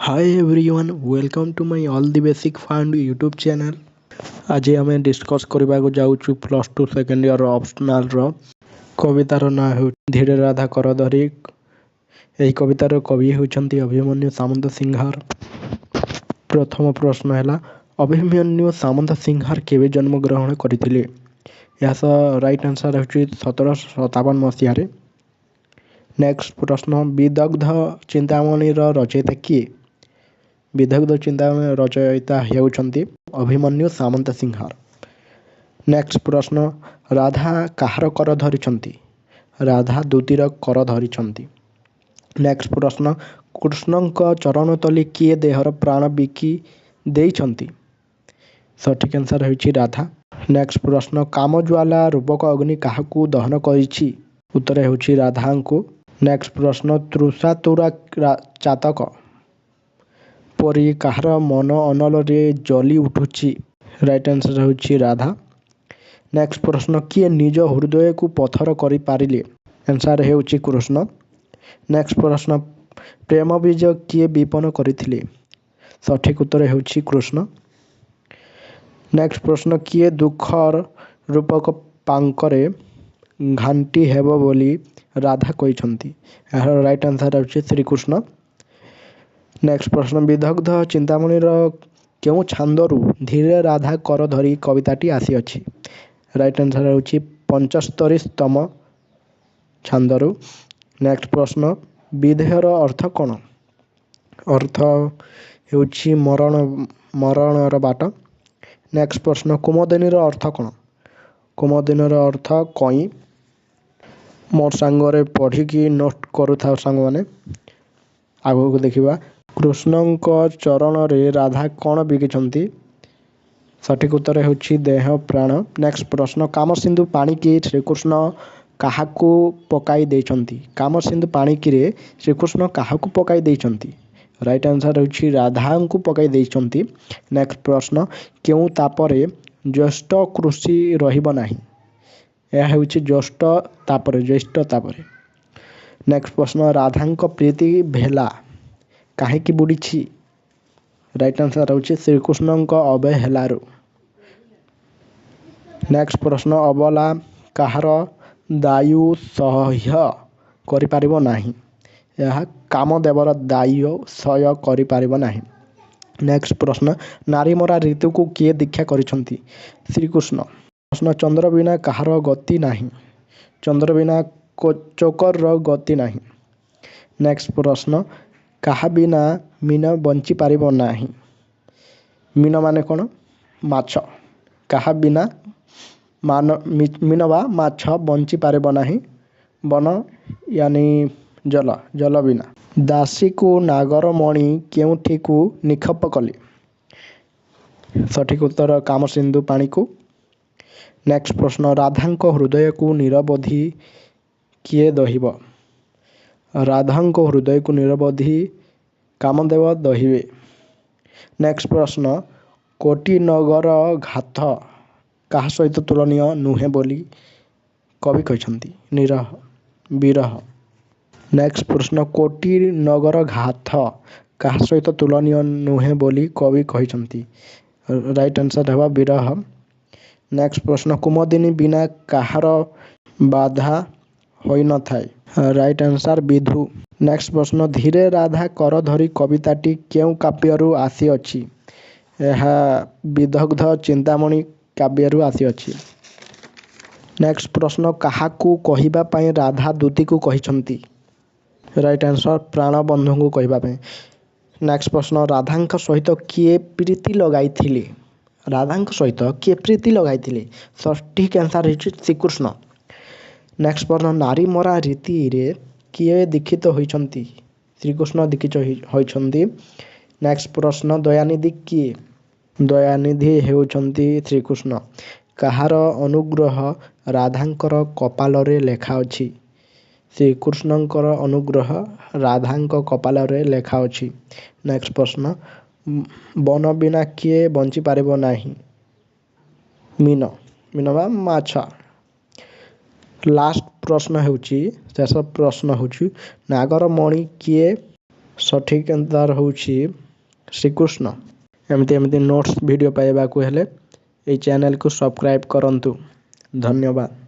Hi everyone, welcome to my All the Basic Fund YouTube channel. ଆଜି ଆମେ discus କରିବାକୁ ଯାଉଛୁ ପ୍ଲସ୍ ଟୁ ସେକେଣ୍ଡ ଇୟର୍ ଅପସନାଲ୍ର କବିତାର ନାଁ ହେଉଛି ଧୀରେ ରାଧା କର ଧରି। ଏହି କବିତାର କବି ହେଉଛନ୍ତି ଅଭିମନ୍ୟୁ ସାମନ୍ତସିଂହାର। ପ୍ରଥମ ପ୍ରଶ୍ନ ହେଲା, ଅଭିମନ୍ୟୁ ସାମନ୍ତସିଂହାର କେବେ ଜନ୍ମଗ୍ରହଣ କରିଥିଲେ? ଏହା ସହ ରାଇଟ୍ ଆନ୍ସର୍ ହେଉଛି 1757 ମସିହାରେ। ନେକ୍ସଟ ପ୍ରଶ୍ନ, ବିଦଗ୍ଧ ଚିନ୍ତାମଣିର ରଚୟିତା କିଏ? ବିଦଗ୍ଧ ଚିନ୍ତାମଣି ରଚୟିତା ହେଉଛନ୍ତି ଅଭିମନ୍ୟୁ ସାମନ୍ତସିଂହାର। ନେକ୍ସଟ ପ୍ରଶ୍ନ, ରାଧା କାହାର କର ଧରିଛନ୍ତି? ରାଧା ଦୂତୀର କର ଧରିଛନ୍ତି। ନେକ୍ସଟ ପ୍ରଶ୍ନ, କୃଷ୍ଣଙ୍କ ଚରଣ ତଳେ କିଏ ଦେହର ପ୍ରାଣ ବିକି ଦେଇଛନ୍ତି? ସଠିକ୍ ଆନ୍ସର୍ ହେଉଛି ରାଧା। ନେକ୍ସଟ ପ୍ରଶ୍ନ, କାମଜ୍ୱାଳା ରୂପକ ଅଗ୍ନି କାହାକୁ ଦହନ କରିଛି? ଉତ୍ତର ହେଉଛି ରାଧାଙ୍କୁ। ନେକ୍ସଟ ପ୍ରଶ୍ନ, ତୃଷାତୁରା ଚାତକ ପରି କାହାର ମନ ଅନଳରେ ଜଳି ଉଠୁଛି? ରାଇଟ୍ ଆନ୍ସର୍ ହେଉଛି ରାଧା। ନେକ୍ସଟ ପ୍ରଶ୍ନ, କିଏ ନିଜ ହୃଦୟକୁ ପଥର କରିପାରିଲେ? ଆନ୍ସର୍ ହେଉଛି କୃଷ୍ଣ। ନେକ୍ସଟ ପ୍ରଶ୍ନ, ପ୍ରେମ ବୀଜ କିଏ ବିପନ କରିଥିଲେ? ସଠିକ୍ ଉତ୍ତର ହେଉଛି କୃଷ୍ଣ। ନେକ୍ସଟ ପ୍ରଶ୍ନ, କିଏ ଦୁଃଖର ରୂପକ ପାଙ୍କରେ ଘାଣ୍ଟି ହେବ ବୋଲି ରାଧା କହିଛନ୍ତି? ଏହାର ରାଇଟ୍ ଆନ୍ସର୍ ହେଉଛି ଶ୍ରୀକୃଷ୍ଣ। ନେକ୍ସଟ ପ୍ରଶ୍ନ, ବିଦଗ୍ଧ ଚିନ୍ତାମଣିର କେଉଁ ଛାନ୍ଦରୁ ଧୀରେ ରାଧା କର ଧରି କବିତାଟି ଆସିଅଛି? ରାଇଟ୍ ଆନ୍ସର୍ ହେଉଛି 75ତମ ଛାନ୍ଦରୁ। ନେକ୍ସଟ ପ୍ରଶ୍ନ, ବିଦେହର ଅର୍ଥ କ'ଣ? ଅର୍ଥ ହେଉଛି ମରଣ, ମରଣର ବାଟ। ନେକ୍ସଟ ପ୍ରଶ୍ନ, କୁମୁଦିନୀର ଅର୍ଥ କ'ଣ? କୁମୁଦିନୀର ଅର୍ଥ କଇଁ। ମୋ ସାଙ୍ଗରେ ପଢ଼ିକି ନୋଟ୍ କରୁଥାଅ ସାଙ୍ଗମାନେ। ଆଗକୁ ଦେଖିବା, କୃଷ୍ଣଙ୍କ ଚରଣରେ ରାଧା କ'ଣ ବିକିଛନ୍ତି? ସଠିକ୍ ଉତ୍ତର ହେଉଛି ଦେହ ପ୍ରାଣ। ନେକ୍ସଟ ପ୍ରଶ୍ନ, କାମସିନ୍ଧୁ ପାଣିକି ଶ୍ରୀକୃଷ୍ଣ କାହାକୁ ପକାଇ ଦେଇଛନ୍ତି? କାମସିନ୍ଧୁ ପାଣିକିରେ ଶ୍ରୀକୃଷ୍ଣ କାହାକୁ ପକାଇ ଦେଇଛନ୍ତି? ରାଇଟ୍ ଆନ୍ସର୍ ହେଉଛି ରାଧାଙ୍କୁ ପକାଇ ଦେଇଛନ୍ତି। ନେକ୍ସଟ ପ୍ରଶ୍ନ, କେଉଁ ତାପରେ ଜ୍ୟେଷ୍ଠ କୃଷି ରହିବ ନାହିଁ? ଏହା ହେଉଛି ଜ୍ୟେଷ୍ଠ ତାପରେ, ଜ୍ୟେଷ୍ଠ ତାପରେ। ନେକ୍ସଟ ପ୍ରଶ୍ନ, ରାଧାଙ୍କ ପ୍ରୀତି ଭେଳା କାହିଁକି ବୁଡ଼ିଛି? ରାଇଟ୍ ଆନ୍ସର୍ ହେଉଛି ଶ୍ରୀକୃଷ୍ଣଙ୍କ ଅବହେଳାରୁ। ନେକ୍ସଟ ପ୍ରଶ୍ନ, ଅବଲା କାହାର ଦାୟୁ ସହ୍ୟ କରିପାରିବ ନାହିଁ? ଏହା କାମଦେବର ଦାୟୁ ସହ୍ୟ କରିପାରିବ ନାହିଁ। ନେକ୍ସଟ ପ୍ରଶ୍ନ, ନାରୀମରା ରୀତିକୁ କିଏ ଦୀକ୍ଷା କରିଛନ୍ତି? ଶ୍ରୀକୃଷ୍ଣ। ପ୍ରଶ୍ନ, ଚନ୍ଦ୍ର ବିନା କାହାର ଗତି ନାହିଁ? ଚନ୍ଦ୍ର ବିନା ଚକୋରର ଗତି ନାହିଁ। ନେକ୍ସଟ ପ୍ରଶ୍ନ, କାହା ବିନା ମୀନ ବଞ୍ଚିପାରିବ ନାହିଁ? ମୀନ ମାନେ କ'ଣ? ମାଛ। କାହା ବିନା ମୀନ ବା ମାଛ ବଞ୍ଚିପାରିବ ନାହିଁ? ବନ ୟାନି ଜଳ, ଜଳ ବିନା। ଦାସୀକୁ ନାଗରମଣି କେଉଁଠିକୁ ନିକ୍ଷେପ କଲେ? ସଠିକ୍ ଉତ୍ତର କାମସିନ୍ଧୁ ପାଣିକୁ। ନେକ୍ସଟ ପ୍ରଶ୍ନ, ରାଧାଙ୍କ ହୃଦୟକୁ ନିରବଧି କିଏ ଦହିବ? ରାଧାଙ୍କ ହୃଦୟକୁ ନିରବଧି କାମଦେବ ଦହିବେ। ନେକ୍ସଟ ପ୍ରଶ୍ନ, କୋଟି ନଗର ଘାତ କାହା ସହିତ ତୁଳନୀୟ ନୁହେଁ ବୋଲି କବି କହିଛନ୍ତି? ନିରହ, ବିରହ। ନେକ୍ସଟ ପ୍ରଶ୍ନ, କୋଟି ନଗର ଘାତ କାହା ସହିତ ତୁଳନୀୟ ନୁହେଁ ବୋଲି କବି କହିଛନ୍ତି? ରାଇଟ୍ ଆନ୍ସର୍ ହେବ ବିରହ। ନେକ୍ସଟ ପ୍ରଶ୍ନ, କୁମୁଦିନୀ ବିନା କାହାର ବାଧା ହୋଇନଥାଏ? Right answer Bidhu. Next ପ୍ରଶ୍ନ, ଧୀରେ ରାଧା କର ଧରି କବିତାଟି କେଉଁ କାବ୍ୟରୁ ଆସିଅଛି? ଏହା ବିଦଗ୍ଧ ଚିନ୍ତାମଣି କାବ୍ୟରୁ ଆସିଅଛି। ନେକ୍ସଟ ପ୍ରଶ୍ନ, କାହାକୁ କହିବା ପାଇଁ ରାଧା ଦୂତୀକୁ କହିଛନ୍ତି? ରାଇଟ୍ ଆନ୍ସର୍ ପ୍ରାଣବନ୍ଧୁଙ୍କୁ କହିବା ପାଇଁ। ନେକ୍ସଟ ପ୍ରଶ୍ନ, ରାଧାଙ୍କ ସହିତ କିଏ ପ୍ରୀତି ଲଗାଇଥିଲେ? ରାଧାଙ୍କ ସହିତ କିଏ ପ୍ରୀତି ଲଗାଇଥିଲେ? ସଠିକ୍ ଆନ୍ସର୍ ହେଉଛି ଶ୍ରୀକୃଷ୍ଣ। ନେକ୍ସଟ ପ୍ରଶ୍ନ, ନାରୀ ମରା ରୀତିରେ କିଏ ଦୀକ୍ଷିତ ହୋଇଛନ୍ତି? ଶ୍ରୀକୃଷ୍ଣ ଦୀକ୍ଷିତ ହୋଇଛନ୍ତି। ନେକ୍ସଟ ପ୍ରଶ୍ନ, ଦୟାନିଧି କିଏ? ଦୟାନିଧି ହେଉଛନ୍ତି ଶ୍ରୀକୃଷ୍ଣ। କାହାର ଅନୁଗ୍ରହ ରାଧାଙ୍କର କପାଳରେ ଲେଖା ଅଛି? ଶ୍ରୀକୃଷ୍ଣଙ୍କର ଅନୁଗ୍ରହ ରାଧାଙ୍କ କପାଳରେ ଲେଖା ଅଛି। ନେକ୍ସଟ ପ୍ରଶ୍ନ, ବନ ବିନା କିଏ ବଞ୍ଚିପାରିବ ନାହିଁ? ମୀନ, ମୀନ ବା ମାଛ। ଲାଷ୍ଟ ପ୍ରଶ୍ନ ହେଉଛି, ଶେଷ ପ୍ରଶ୍ନ ହେଉଛି, ନାଗରମଣି କିଏ ସଠିକ୍ ଆନ୍ସର୍ ହେଉଛି ଶ୍ରୀକୃଷ୍ଣ। ଏମିତି ଏମିତି ନୋଟ୍ସ ଭିଡ଼ିଓ ପାଇବାକୁ ହେଲେ ଏଇ ଚ୍ୟାନେଲକୁ ସବସ୍କ୍ରାଇବ୍ କରନ୍ତୁ। ଧନ୍ୟବାଦ।